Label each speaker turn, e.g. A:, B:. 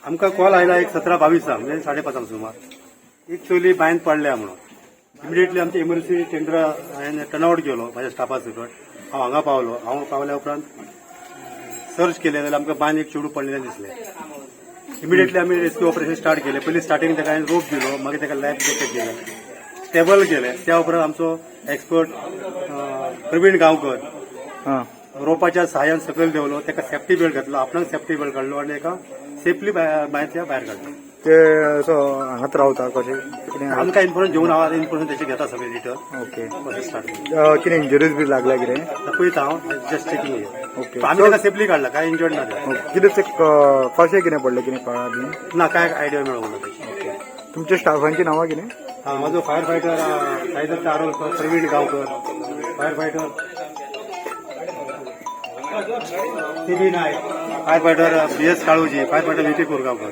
A: आमकां कॉल आयला एक 17:22 म्हणजे 5:30 सुमार, एक चली बांयन पडल्या म्हणून. इमिडिएटली आमचे इमर्जन्सी टेंडर हांवें टर्नआउट केलो म्हाज्या स्टाफा सकट. हांव हांगा पावलो. हांव पावल्या उपरांत सर्च केलें जाल्यार आमकां बांयन एक चेडूं पडलेलें दिसलें. इमिडिएटली आमी रेस्क्यू ऑपरेशन स्टार्ट केलें. पयलीं स्टार्टिंग ताका हांवें रोप दिलो, मागीर ताका लायफ जॅकेट दिलें, स्टेबल केलें. त्या उपरांत आमचो एक्सपर्ट प्रवीण गांवकर रोपाच्या सहाय्यान सकयल देंवलो, ताका सेफ्टी बेल्ट घातलो, आपणाक सेफ्टी बेल्ट काडलो आनी एका सेफली बांयतल्या भायर काडलो.
B: ते असो हांगाच रावता कशें कितें?
A: आमकां इन्फॉर्मेशन घेवन हांव इन्फॉर्मेशन तेचे घेता सगळे रिटर्न. कशें स्टार्ट
B: कितें इंजरीज बी लागल्या कितें?
A: पळयता हांव, जस्ट चेकिंग. आमी ताका सेफली काडला, काय इंजर्ड ना ते.
B: कितें ते कशें कितें पडलें, कितें कळ्ळां बी?
A: ना, काय आयडिया मेळूंक ना तेची.
B: ओके, तुमच्या स्टाफांची नांवां कितें?
A: हा, म्हजो fire fighter Saidatt Arolkar, Praveen Gaonkar, fire fighter C B Naik, fire fighter B S Kaloji, fire fighter V P Korgaonkar.